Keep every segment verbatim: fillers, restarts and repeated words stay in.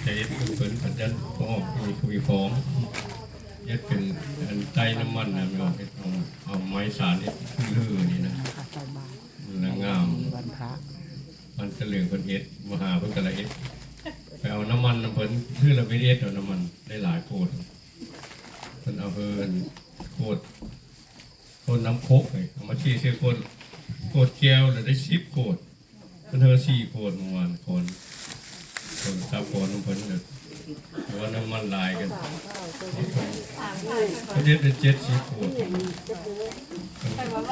แต่เฮ็ดเพิ่นก็จะพอมีคุยพร้อมเฮ็ดเป็นอันใต้น้ำมันนะ ไม่ออกเฮ็ดเอาเอาไม้สานเฮ็ดคือนี่นะ มันละงาม วันพระ มันจะเหลืองเพิ่นเฮ็ด มาหาเพิ่นก็ละเฮ็ด ไปเอาน้ำมันนำเพิ่น คือละไปเฮ็ดเอาน้ำมันได้หลายโพด เพิ่นเอาเพิ่นโพด ต้นน้ำคกนี่เอามาชี้ใส่ขวด ขวดแก้วแล้วได้สิบขวด มันเท่าสี่ขวดเมื่อวานคน คนซับคนของเพิ่นเนี่ยแต่ว่าน้ำมันหลายกัน เขาเฮ็ดเป็นเจ็ดสิบขวด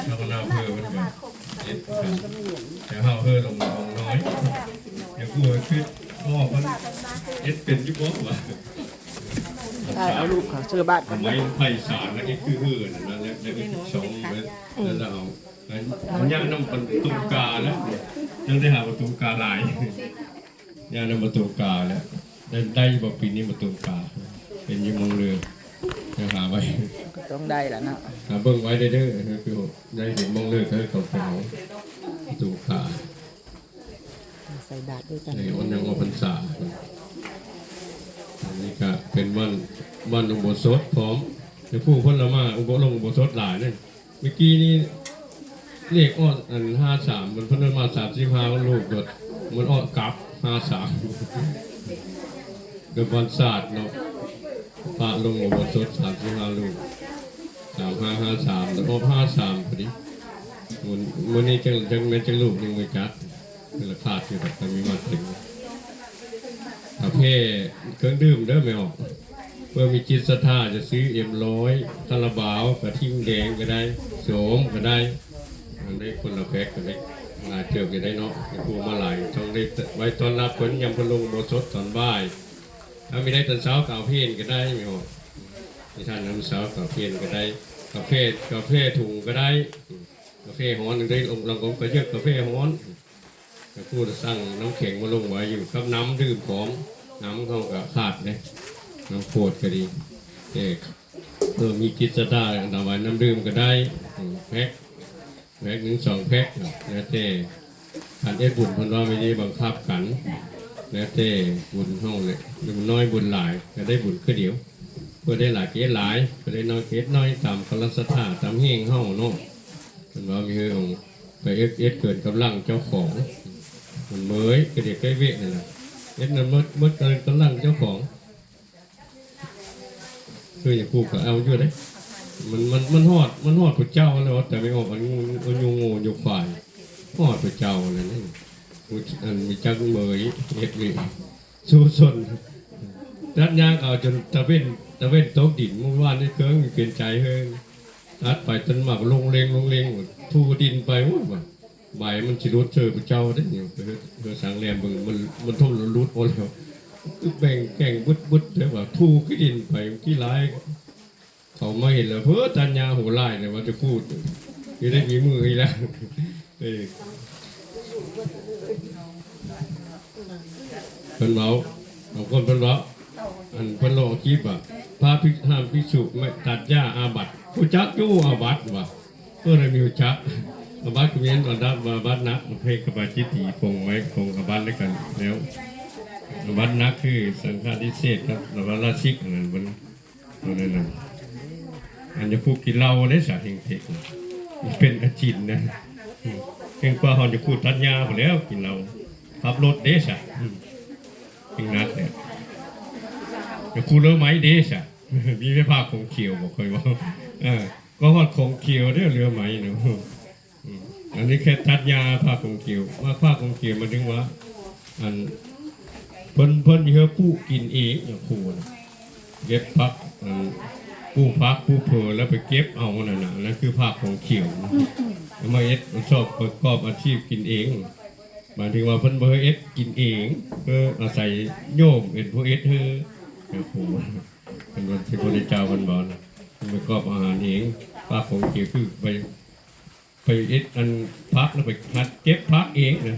แล้วก็น้ำเพิ่มมันก็เจ็ดกัน แต่เฮาเพิ่มลงมาของน้อย เดี๋ยวกูคิดว่ามันเฮ็ดเป็นอยู่บ่วะ ได้เอาลูกเขาเสื้อบ้านกัน ไม้ไผ่สารแล้วนี่คือเฮือนนะ แล้วแล้วอีกสองเมตรแล้วเราเอาอันอันนี้นำประตูกาแล้ว ยังได้หาประตูกาหลาย ย่านำประตูกาแล้ว ได้ได้บ่ปีนี้ประตูกา เป็นอยู่เมืองเรือ ยังหาไว้ ก็ต้องได้แล้วเนาะ หาเบิ่งไว้เด้อเด้อ คือได้เห็นเมืองเรือ เขาเขาไปเอาประตูกา ใส่บาตรด้วยกัน ในวันยังออกพรรษา อันนี้ก็เป็นวัน วันอุโบสถพร้อม แต่ผู้คนละมาอุโบลงอุโบสถหลายเนี่ย เมื่อกี้นี้เลขออกอันห้าสาม มันเพิ่นมาสามสิบห้าลูกโดด มันออกกลับห้าสาม กับวันศาสตร์เนาะ พระลงอุโบสถสามสิบห้าลูก สามห้าห้าสาม แล้วออกห้าสามพอดี มัน มันนี้จัง จังแม่นจังลูกยังไม่จัด เป็นราคาที่แบบมีมาถึง กาแฟเครื่องดื่มเด้อแม่ออก เพื่อมีจิตศรัทธาจะซื้อเอ็มร้อยคาราบาวกระทิงแดงก็ได้ โสมก็ได้ อันได้คนละแพ็คก็ได้ หลายเติบก็ได้เนาะ ให้ผู้มาหลาย ต้องได้ไว้ต้อนรับเพิ่นยามเพิ่นลงอุโบสถตอนบ่าย ถ้ามีได้ตอนเช้าก็เอาเพลนก็ได้แม่ออก มีท่านน้ำเช้าก็เอาเพลนก็ได้ กาแฟ กาแฟถุงก็ได้ กาแฟฮ้อนได้ ลอง ลองก็เยือกกาแฟฮ้อน แต่ผู้สั่งน้ำแข็งมาลงไว้อยู่กับน้ำดื่มพร้อม น้ำเขาก็ขาดเลย น้ำโคตรก็ดี แต่เออมีจิตศรัทธาถวายน้ำดื่มก็ได้ อืม แพ็ค แพ็คหนึ่งสองแพ็ค แล้วแต่ คันเฮ็ดบุญเพิ่นว่าไม่ได้บังคับกัน แล้วแต่บุญเฮาเลย บุญน้อยบุญหลาย ก็ได้บุญคือเดียว เพื่อได้หลายก็เฮ็ดหลาย เพื่อได้น้อยก็เฮ็ดน้อย ตามกำลังศรัทธา ตามแฮงเฮาเนาะ เพิ่นว่ามีเฮาไปเฮ็ด เฮ็ดเกินกำลังเจ้าของ มันเมื่อยก็เด็กใกล้เวะนั่นน่ะ เฮ็ดนั้นหมด หมดกำลังเจ้าของ คืออย่างกูก็เอาอยู่เด้ มัน มัน มันฮอด มันฮอดพระเจ้าแล้ว แต่ไม่ออกมันงู มันอยู่งูอยู่ควาย ฮอดพระเจ้าแล้วนี่ กูอันมีจักเมื่อยเฮ็ดนี่ สู้สน ตัดหญ้าก็เอาจนตะเว็น ตะเว็นตกดิน เมื่อวานนี่เครื่องมีเปลี่ยนใจเฮ้ย ตัดไปต้นหมากลงเลงลงเลง ทูดินไป โอ้ย ว่า ใบมันสิหลุดเชิญพระเจ้าเด้เนี่ย เพื่อ เพื่อสางแรมเบิ่ง มัน มันทนหลุดหมดแล้ว คือแบ่งแก่งบึดๆ แต่ว่าทูขี้ดินไป ขี้ร้าย เขามาเห็นแล้ว เพื่อตัญญาหัวลายเนี่ย ว่าจะพูด อยู่ได้มีมืออีกแล้ว เออ เพิ่นเว้า บางคนเพิ่นเว้า อันเพิ่นลงคลิปอะ พระภิกษุ ห้ามภิกษุไม่ตัดหญ้าอาบัติ ฮู้จักอยู่อาบัติว่ะ เพิ่นน่ะมีฮู้จัก อาบัติก็มีอันดับว่าอาบัติหนัก ประเภทกปาจิตตี ปรงไว้ ปรงอาบัติด้วยกัน แล้ว อาบัติหนักคือสังฆาทิเศษครับ แล้วก็ราชิกอันนั้นเพิ่น ตัวนั้นน่ะ อันจะพูดกินเหล้าได้สะเฮงเทค มันเป็นอาจินนะ เฮงกว่าเฮาจะพูดตัดหญ้าไปแล้วกินเหล้า ขับรถเด้สะ อืม เฮงนักเนี่ย จะพูดเรื่องไม้เด้สะ มีแม่ภาคของเขียวบอกเคยว่า เออ ก็ฮอดของเขียวเด้อเรือไม้เนาะ อืม อันนี้แค่ตัดหญ้าภาคของเขียว ว่าภาคของเขียวหมายถึงว่า อัน เพิ่น เพิ่นมีเฮือปลูกกินเองอย่างครูนะ เก็บผัก อัน ปลูกผักปลูกเผือแล้วไปเก็บเอานั่นน่ะ นั่นคือภาคของเขียว เอามาเฮ็ด มาชอบประกอบอาชีพกินเอง หมายถึงว่าเพิ่นบ่เฮ็ดกินเอง เพื่ออาศัยโยมเป็นผู้เฮ็ดให้อย่างครู เป็นวันที่พระพุทธเจ้าเพิ่นบอกนะ เพิ่นประกอบอาหารเอง ภาคของเขียวคือไป ไปเฮ็ดอันผักแล้วไปหัดเก็บผักเองนะ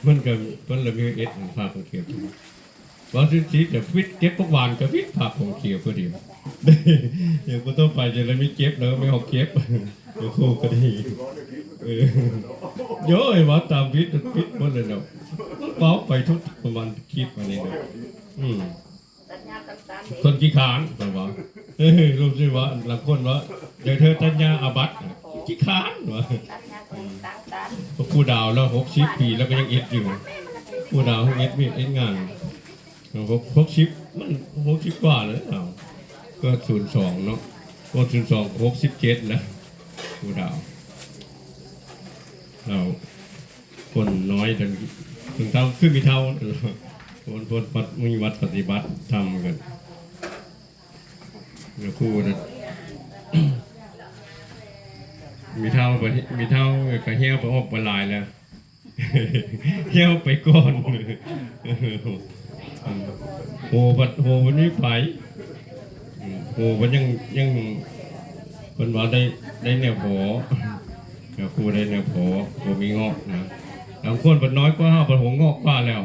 มันก็ มันละมีเฮ็ดอันผักของเขียว ว่าสิ สิจะวิทย์เก็บผักหวานก็วิทย์ผักของเขียวพอดี เดี๋ยวก็ต้องไปจะเลยไม่เก็บแล้วไม่ออกเก็บ โอ้โห ก็ดี เออ โย้ย ว่าตามวิทย์มันผิดหมดเลยเนาะ มัน เว้าไปทุกประมาณคลิปอันนี้นะอืม คนขี้ขานเพิ่นว่าเออรู้สึกว่าลางคนว่าเดี๋ยวเธอตัดหญ้าอาบัติขี้ขานว่า พระครูดาวแล้วหกสิบปีแล้วก็ยังเฮ็ดอยู่ ครูดาวเฮ็ดเวียกเฮ็ดงานหกหกสิบมันหกสิบกว่าเลยอ้าวก็ศูนย์สองเนาะก็ศูนย์สองหกสิบเจ็ดนะครูดาวเราคนน้อยถึงถึงเท่าคือมีเท่าคนคนปัดมีวัดปฏิบัติธรรมกันแล้วครูนะมีเท่าไปมีเท่าก็เหี่ยวไปออกไปหลายแล้ว เหี่ยวไปก่อนโหบัดโหวันนี้ไปอืมโหมันยังยังเพิ่นว่าได้ได้แนวพอแนวครูได้แนวพอบ่มีเงาะนะบางคนเพิ่นน้อยกว่าเฮาเพิ่นโหเงาะกว่าแล้ว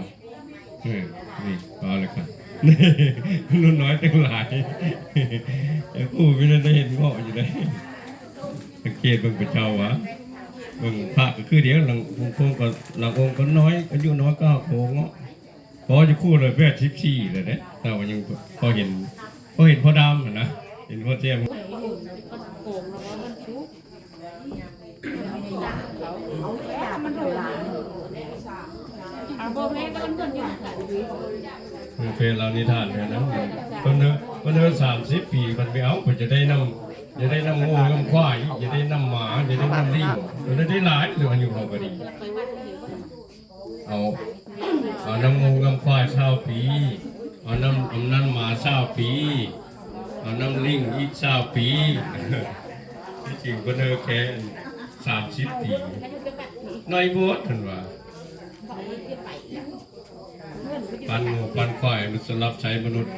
เออนี่เอาเลยครับ นุ่นน้อยตั้งหลายแนวครูมีนั่นได้เห็นเงาะอยู่ได้ สังเกตเบิ่งพระเจ้าว่าเบิ่งพระก็คือเดียวหลังองค์ก็หลังองค์ก็น้อยอายุน้อยก็โหเงาะพอจะคู่เลยแปดสิบสี่เลยเด้แต่ว่ายังพอเห็นพอเห็นพ่อดำหั่นนะเห็นพ่อแจ่ม เอาบ่แม่ก็มันเพิ่นอยู่ มันเป็นเรานิทานเนี่ยนะมันเพิ่นเพิ่นเพิ่นสามสิบปีมันไปเอาเพิ่นจะได้นำจะได้นำงูนำควายจะได้นำหมาจะได้นำลิงจะได้หลายเรื่องอยู่เราก็ดี เอาเอานำงูนำควายซาวปีเอานำเอานำหมาซาวปีเอานำลิงอีกซาวปีที่จริงก็เนิแค่สามสิบปีน้อยโพดเพิ่นว่าปันหมูปันควายมันสำหรับใช้มนุษย์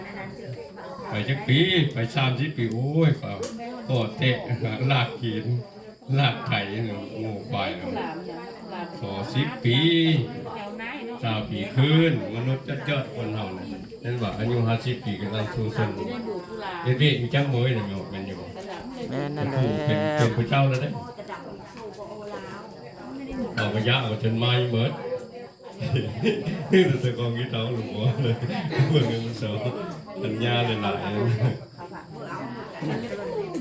ไปจักปีไปสามสิบปีโอ้ยก็ก็เตะลากกิน ลากไถเนี่ยโง่ควายเนี่ยขอสิบปีซาวปีคืนมนุษย์ยอดๆคนเฮาเนี่ยนั่นว่าอายุห้าสิบปีกำลังสู้ชนเฮ็ดเวียกอยู่จังเมยเนี่ยโยมเป็นอยู่ แม่นนั่นแหละ เป็นเป็นพระเจ้าแล้วเด้อเอากระยะเอาจนไม้เมิดนี่แต่กองกีตาร์หลวงพ่อเลยเบิ่งมันเสาปัญญาหลายๆ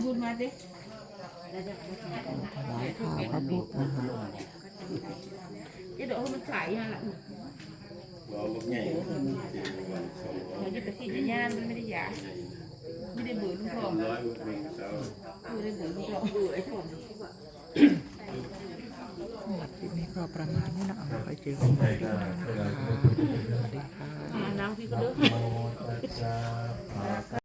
บุญมาสิ ถวายข้าวพระพุทธนะคะ จะเดี๋ยวมันใสฮะ บ่บักใหญ่ มันจะกระสียานมันไม่ได้ยาไม่ได้เบื่อลูกทอง ร้อยหกหนึ่งเสา ไม่ได้เบื่อลูกทอง คลิปนี้ก็ประมาณนี้เนาะเอาไว้เจอกันใหม่คลิปหน้านะคะสวัสดีค่ะ น้ำพี่ก็เลิก โมตัสสะ